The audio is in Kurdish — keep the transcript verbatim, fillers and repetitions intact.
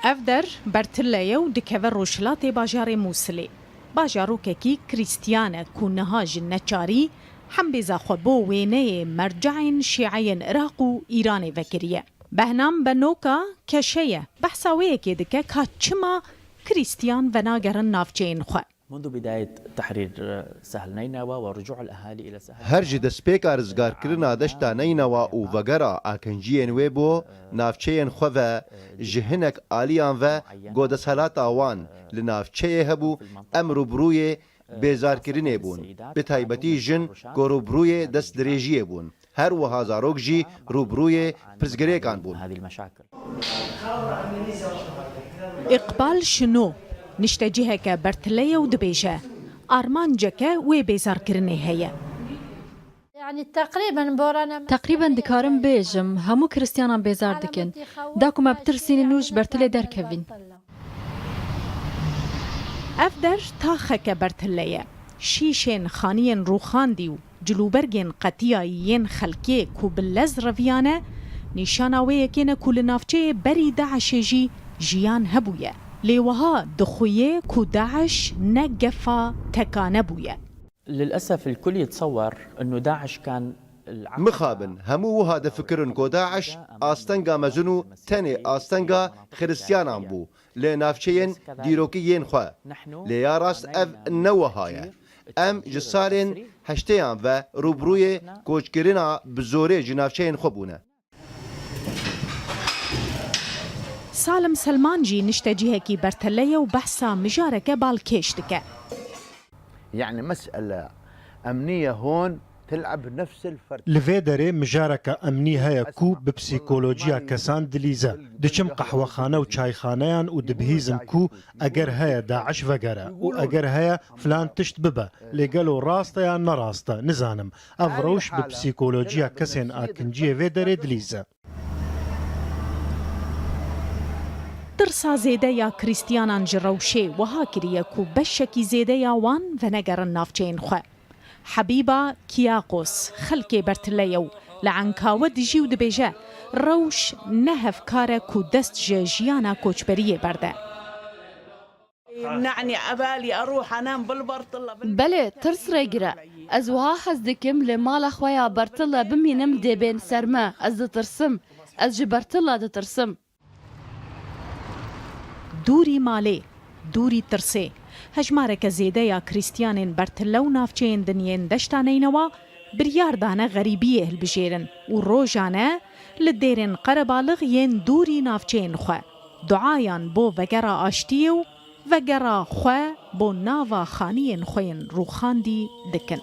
Ev der Bertille ye û dikeve rojhilatê bajarê Mûsilê. Bajarokekî Krîstiyan e ku niha ji neçarî hembêza xwe bo wêneyê merceyên şîeyên Iraq û Îranê vekiriye. Behnam Benoka keşe ye. Behsa wê yekê dike ka çima Krîstiyan venagerin navçeyên xwe. منذ بداية تحرير سهل نينوى ورجوع الأهالي إلى سهل Her ji destpêka rizgarkirina deşta Neynewa û vegera akinciyên wê bo navçeyên xwe ve ji hinek aliyan ve ku desthilata wan li navçeyê hebû, em rûbirûyê bêzarkirinê bûn. Bi taybetî jin ku rûbirûyê destdirêjiyê bûn. Her wiha zarok jî rûbirûyê pirsgirêkan bûn. Îqbal Şino nişteciheke Bertile ye û dibêje, armanceke wê bêzarkirinê heye. Teqrîben dikarim bêjim, hemû Krîstiyanan bêzar dikin. Da ku me bitirsînin û ji Bertilê derkevîn. Ev der taxeke Bertile ye. Şîşên xaniyên rûxandî û cilûbergên qetiyayî yên xelkê ku bi lez reviyane, nîşana wê yekê ne ku li navçeyê berî DAIŞê jî jiyan hebûye. Lê wiha dixuye ku DAIŞ ne gefa tekane bûye. للأسف الكل يتصور أنه داعش كان Mixabin, hemû wiha difikirin ku DAIŞ astenga mezin û tenê astenga Xiristiyanan bû li navçeyên dîrokî yên xwe. Lê ya rast ev ne wiha ye. Em ji salên heştêyan ve rûbirûyê koçkirina bi zorê ji navçeyên xwe bûne. Salim Selman jî niştecihekî Bertile ye û behsa mijareke balkêş dike. يعني مسألة أمنية هون تلعب نفس الفرد Li vê derê mijareke emnî heye ku bi psîkolojiya kesan dilîze. Diçim qehwexane û çayxaneyan û dibihîzim ku eger heye DAIŞ vegere û eger heye filan tişt bibe. Lê gelo rast e yan ne rast e, nizanim. Ev rewş bi psîkolojiya kesên akinciyê vê derê dilîze. Tirsa zêde ya Krîstiyanan ji rewşê wiha kiriye ku beşekî zêde ya wan venegerin navçeyên xwe. Hebîba Kiyaqos xelkê Bertile ye û li Enkawe dijî û dibêje, rewş ne hevkar e ku dest ji jiyana koçberiyê berde. يمنعني أبالي أروح أنام بالبرطلة بال- Belê, tirs rêgir e. Ez wiha hez dikim li mala xwe ya Bertile bimînim dê bên ser me. Ez ditirsim. Ez ji Bertile ditirsim. Dûrî malê, dûrî tirsê. Hejmareke zêde ya Krîstiyanên Bertile û navçeyên din yên deşta Neynewa biryar dane xerîbiyê hilbijêrin û rojane li dêrên qerebalix yên dûrî navçeyên xwe duayan bo vegera aştiyê û vegera xwe bo nava xaniyên xwe yên rûxandî dikin.